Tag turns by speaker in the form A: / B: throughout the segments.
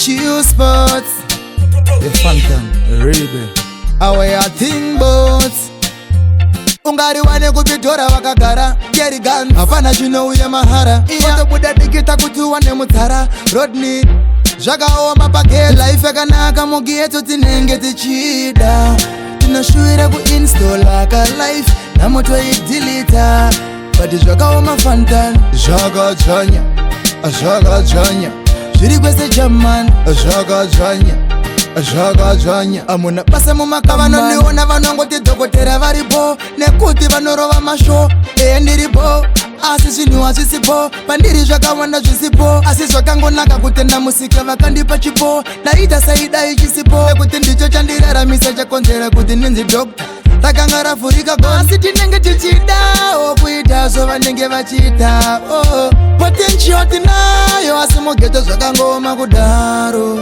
A: Chillsports.
B: The Phantom, Rebel.
A: Our thing boats. Ungariwane kupitora wakagara Kerrigan. Hapana chinouya mahara, otobuda dikita kuti uwane mutsara. Rodney, zvakaoma page. Life yakanaka mughetto tinenge tichida, tinoshuwira kuinstola ka life namotoidhilita, but zvakaoma, Fantan.
B: Zvakadzvanya, zvakadzvanya.
A: Zviri kwese, German.
B: Zvakadzvanya, zvakadzvanya.
A: Amuna basa mumaka, vanondiona vanongoti dhokotera varipo nekuti vanorova mashow. Eye, ndiripo, asi zvinhu hazvisipo pandiri, zvakawanda zvisipo, asi zvakangonaka kutenda musika vakandipa chipo. Ndaita saidai chisipo nekuti ndicho chandiraramisa, chakonzera kuti ndinzi doctor. Rakanga ravhurika, asi tinenge tichidawo kuita zvavanenge vachiita. Oh, potential tinayo, asi mughetto zvakangoma kudaro.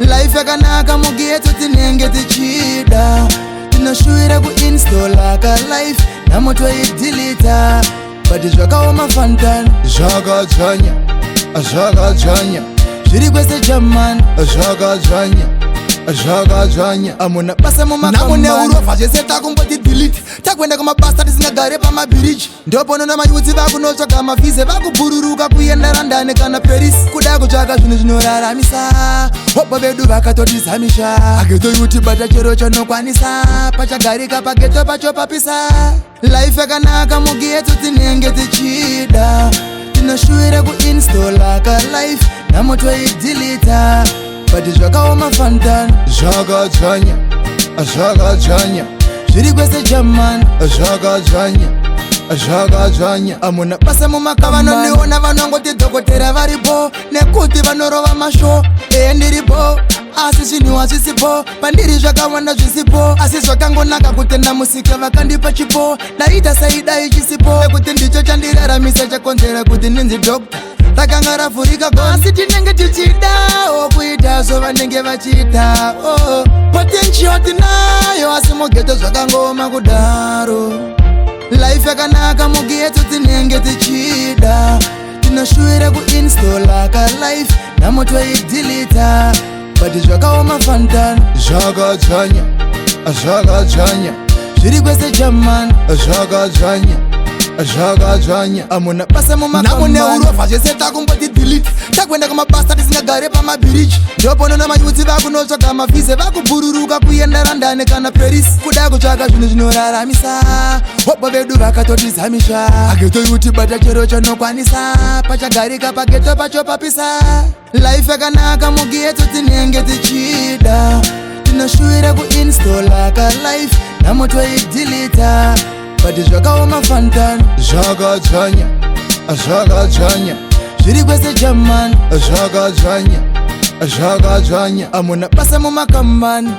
A: Life yakanaka mughetto tinenge tichida, tinoshuwira kuinstola ka life namotoidhilita, but zvakaoma, Fantan.
B: Zvakadzvanya, zvakadzvanya.
A: Zviri kwese, German.
B: Zvakadzvanya, zvakadzvanya.
A: Amuna basa mumakamune neurovha zvese takumboti delete, takuenda kumabasa tisingagare pamabhiriji. Ndoponona mayouth vakunotsvaga mavhize, vakubhururuka kuenda London kana Paris, kuda kutsvaga zvinhu zvinoraramisa. Hopo vedu vakatotizamisha aghetto youth, bata chero chanokwanisa, pachagarika paghetto pacho papisa. Life yakanaka mughetto tinenge tichida, tinoshuwira kuinstola ka life namotoidhilita, but zvakaoma, Fantan.
B: Zvakadzvanya, zvakadzvanya.
A: Zviri kwese, German.
B: Zvakadzvanya, zvakadzvanya.
A: Amuna basa mumaka, vanondiona vanongoti dhokotera varipo nekuti vanorova mashow. Eye, ndiripo, asi zvinhu hazvisipo pandiri, zvakawanda zvisipo, asi zvakangonaka kutenda musika vakandipa chipo. Ndaita saidai chisipo nekuti ndicho chandiraramisa, chakonzera kuti ndinzi doctor. Rakanga ravhurika, asi tinenge tichidawo kuita zvavanenge vachiita. Oh, potential tinayo, asi mughetto zvakangoma kudaro. Life yakanaka mughetto tinenge tichida, tinoshuwira kuinstola ka life namotoidhilita, but zvakaoma, Fantan.
B: Zvakadzvanya, zvakadzvanya.
A: Zviri kwese, German.
B: Zvakadzvanya, zvakadzvanya.
A: Amuna basa mumakamune neurovha zvese takumboti delete, takuenda kumabasa tisingagare pamabhiriji. Ndoponona mayouth vakunotsvaga mavhize, vakubhururuka kuenda London kana Paris, kuda kutsvaga zvinhu zvinoraramisa. Hopo vedu vakatotizamisha aghetto youth, bata chero chanokwanisa, pachagarika paghetto pacho papisa. Life yakanaka mughetto tinenge tichida, tinoshuwira kuinstola ka life namotoidhilita, but zvakaoma, Fantan.
B: Zvakadzvanya, zvakadzvanya.
A: Zviri kwese, German.
B: Zvakadzvanya, zvakadzvanya.
A: Amuna basa mumakambani.